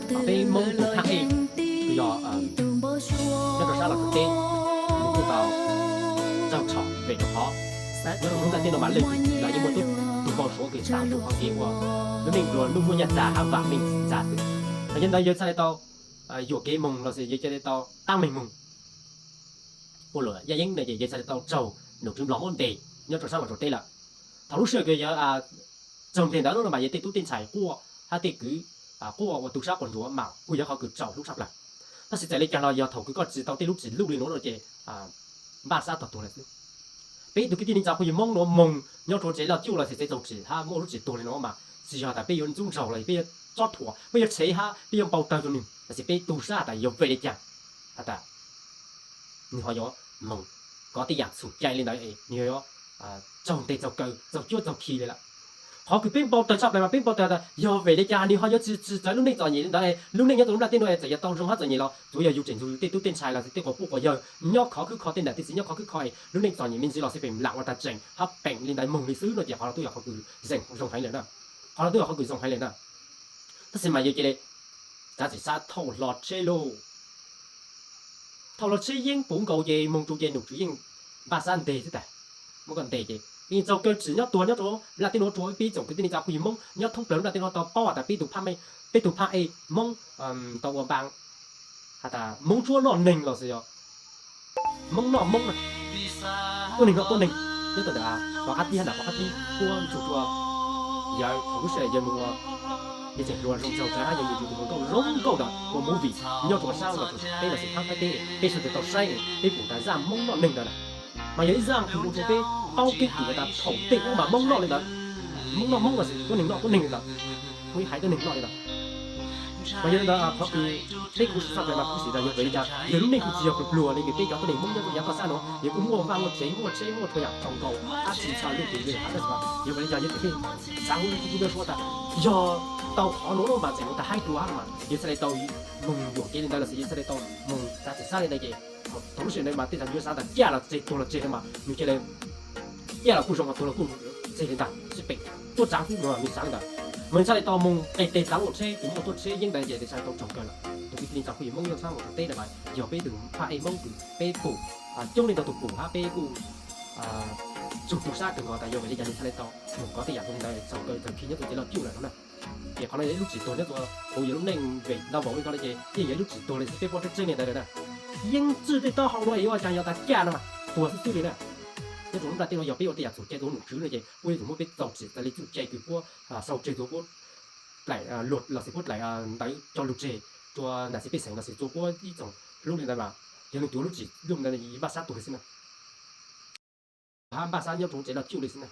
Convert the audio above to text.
Peb Hmoob tus thaj ej, tus yog nyob rau sab Los Tsuas teb, nws kuj tau raug tshom vim rau qhov nyob rau hnub ntiaj teb no mas leej twg los yeej muaj tub tus npau suav kws xav tus qhov kev ua lub neej dua hnub muaj nyaj txag hab vam meej txag xwb. Yog li ntawd yawg txhaj li tau yuam kev moog los sis yawg txhaj li tau tab meeg moog ua luam yaj yeeb no ces yawg txhaj li tau raug nom tswv Nplog muab ntes nyob rau sab Los Tsuas teb lawm. Thaum lub sij hawm kws yawg raug ntes ntawd no mas yawg tej tub tej ntxhais quaj hab tej kwv quaj ua tu sab quas ntsuav mas kuj yog qhov kws txaus hlub tshaj plaws. Tab sis txawm li cas los yog thaum kws koj tsis tau tej lub txim luj li nuav no ces npaj sab tog tuag lawm xwb. Peb tug kwv tij neej tsa phooj ywg Hmoob nuav moog nyob rua tsev laj cuj los sis tsev txaus tsim hab muaj lub txim tuag li no mas tsis yog tas peb yuav ntxub ntxaug los peb yuav tsob thuam peb yuav tshev hab peb yuav npau tawg rua nwg, tab sis peb tu sab has tas yog vim li cas has tas nwg ho yuav moog kov tej yaam txhum cai li ntawd, nwg ho yuav txaug nteg txaug kaw txaug cuab txaug khi li lawm. Qhov kws peb npau tawg tshaj plaws mas peb npau tawg tas yog vim li cas nwg ho yuav tsis txwv lub neej txom nyem li ntawd. Lub neej nyob rua lub nplaj teb no txawm yog tau zoo hab txom nyem los txawm yog yug tseem yug tej tub tej ntxhais los sis tej quas puj quas yawg nyob khov khwb kho tej nam tej txiv nyob khov khwb kho es lub neej txom nyem me ntsis los xij peem lam ua tas tseem hab peem li ntawd moog li xwb no ces qhov no tub yog qhov kws zoo heev lawm na. Qhov no tub yog qhov kws zoo heev lawm na. Tab sis mas yog cia li txav txim sab thauj hlo tsheb lauj. Thauj hlo tsheb yeeb puv nkaus ces moog rua ces nom tswv yeej npaj sab nteg xwb tas. Muab koj nteg ces yeej txaug kaw tsim nyob tuag nyob rua nplaj teb nuav rua peb tsoom kwv tij neej tsa phooj ywg Hmoob nyob thoob plawg nplaj teb nuav tau paub has tas peb tug phaj ej, peb tug phaj ej Hmoob tau ua npaa has tas Hmoob tsuab noj neeg los sis yog Hmoob noj Hmoob na. Tuab neeg noj tuab neeg nyob rua ntawm pov qab tib hab nram pov qab tib puab ntsug rua yawg thaum lub sij hawm yawg mus ua, yawg tseem hluas zoo tsaug tsawv hab yawg mus ntsug tus hluas nkauj zoo nkauj ntawd ua movie nyob rua sab Los Tsuas teb los sis thab Thaib teb, peb sawv daws tau saib, peb pum tas zaj Hmoob noj neeg ntawd na. Mas yog ib zaj kws ua rua peb paub keeb kwm tas thaum tej ub mas Hmoob noj li ntawd, Hmoob noj Hmoob los sis tuab neeg noj tuab neeg li ntawd, muaj ib haiv tuab neeg noj li ntawd. Mas yog li ntawd qhov kws peb kuj xav tas mas kuj sim tas yog vim li cas yog lub neej kuj tsis yog pluag pluag li kws peb cov tuab neeg Hmoob nyob rua yav toj sab nuav, yawg kuj muaj vaj muaj tsev muaj tsheb muaj txhua yaam txaus nkaus hab tsis txhaj lub txim li has tab sis mas yog vim li cas yawg tseem xav ua lub txim kuj suav tas yog tau qhov nuav mas tseem ua tag haib dua mas yawg txhaj li tau moog yuam kev li ntawd los sis yawg txhaj li tau moog txav txim sab li ntawd ces thaum lub sij hawm ntawd mas tej zag yawg xav tas caj los tseg tuag los tseg no mas nws cia li caj los kuj zoo, tuag los kuj tseg li ntag, sib pem tuaj tsaav xwb no nws xav li ntawd. Mas nws txhaj li tau moog qe teg txaav ua tsheb kws muaj tuaj tsheb yeeb ntawd ces txhaj li tau tsaug kaw lawm. Tus kwv tij neej tsa phooj ywg Hmoob nyob sab Los Tsuas teb na mas yog peb tug phaj ej Hmoob kws peb pum coob leej ntau tug pum hab peb kuj tsaug tu sab kawg nkaus tas yog vim li cas nws txhaj li tau moog kov tej yaam zoo li ntawd txaug kaw txaug khi nyob rua tsev laj cuj lawm no na. Ces qhov no yog ib lub txim tuag nyob rua huv yawg lub neej vim ntau npaum li ko no ces yeej yog ib lub txim tuag li xwb peb paub tseeb tseeb li ntawd lawm na. Yeej txwj tej taub hau no es yuav cas yog tas caj no mas tuag xwb xwb li na. Nyob rua lub nplaj teb no yog peb ua tej yaam txhum cai rua nom tswv no ces puab yuav tsum muab peb txaug txim tas li txuj cai kws puab sau tseg rua puab dlaim luag los sis puab dlaim ntawv coj lug tseg rua nam xeev pej xeem los sis rua puab ib tsoom hlub li ntawd mas yog leej twg ua lub txim luj li ntawd npaj sab tuag li xwb na. Hab npaj sab nyob rua tsev laj cuj li xwb na.